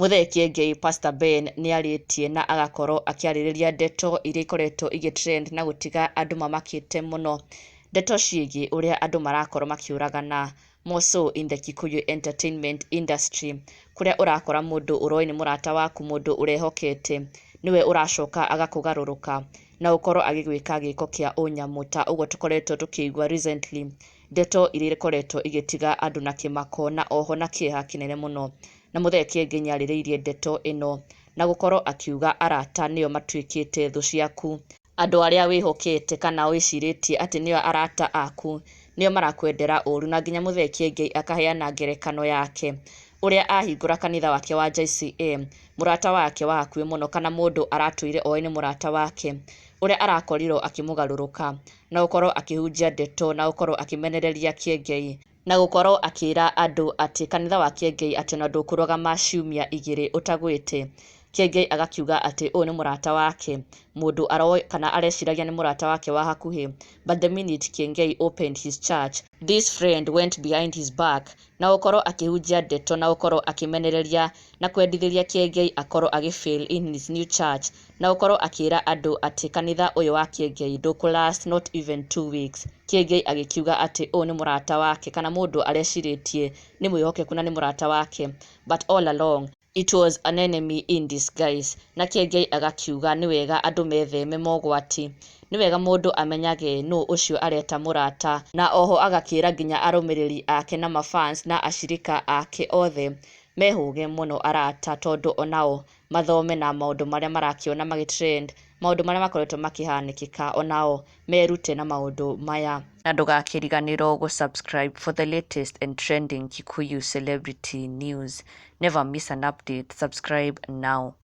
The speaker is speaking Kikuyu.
Mũthee Kĩengei Pastor Ben nĩarĩtie na agakorwo akĩarĩrĩria ndeto iria ikoretwo igĩ trend na gũtiga andũ mamakĩte mũno. Ndeto ciĩgiĩ ũrĩa andũ marakorwo makĩũragana more so in the Kikuyu entertainment industry, kũrĩa ũrakora mũndũ ũroĩ nĩ mũrata waku, mũndũ ũrehokete, nĩwe ũracoka agakũgarũrũka na gũkorwo agĩgwĩka gĩko kĩa ũnyamũ ta ũguo tũkoretwo tũkĩigua recently, ndeto iria ikoretwo igĩtiga andũ na kĩmako na oho na kĩeha kĩnene mũno. Na Mũthee Kĩengei nĩarĩrĩirie ndeto ĩno na gũkorwo akiuga arata nĩo matuĩkĩte thũ ciaku. Andũ arĩa wĩhokete kana wĩcirĩtie atĩ nĩo arata aku nĩo marakwendera ũru, na nginya Mũthee Kĩengei akaheana ngerekano yake ũrĩa ahingũra kanitha wake wa JCM, mũrata wake wa hakuhĩ mũno kana mũndũ aratũire oĩ nĩ mũrata wake, ũrĩa arakorirwo akĩmũgarũrũka na gũkorwo akĩhunjia ndeto na gũkorwo akĩmenereria Kĩengei na gũkorwo akĩra andũ atĩ kanitha wa Kĩengei atĩ ona ndũkũrũgama ciumia 2 ũtagwĩte. Kĩengei agakiuga atĩ ũyũ nĩ mũrata wake, mũndũ aroĩ kana areciragia nĩ mũrata wake wa hakuhĩ, but the minute Kĩengei opened his church, this friend went behind his back na gũkorwo akĩhunjia ndeto na gũkorwo akĩmenereria na kwendithĩria Kĩengei akorwo agĩ fail in his new church na gũkorwo akĩra andũ atĩ kanitha ũyũ wa Kĩengei ndũkũ last not even 2 weeks. Kĩengei agĩkiuga atĩ ũyũ nĩ mũrata wake kana mũndũ arecirĩtie nĩ mwĩhokeku na nĩ mũrata wake, but all along it was an enemy in disguise. Na Kĩengei agakiuga nĩ wega andũ metheme mogwati, nĩ wega mũndũ amenyage nũ ũcio areta mũrata, na oho agakĩra nginya arũmĩrĩri ake na mafans na ashirika ake othe mehũge mũno arata, tondũ onao mathome na maũndũ marĩa marakĩona magĩ trend, maũndũ marĩa makoretwo makĩhanĩkĩka, onao merute na maũndũ maya. Na ndũgakĩriganĩrwo gũ subscribe for the latest and trending Kikuyu celebrity news. Never miss an update. Subscribe now.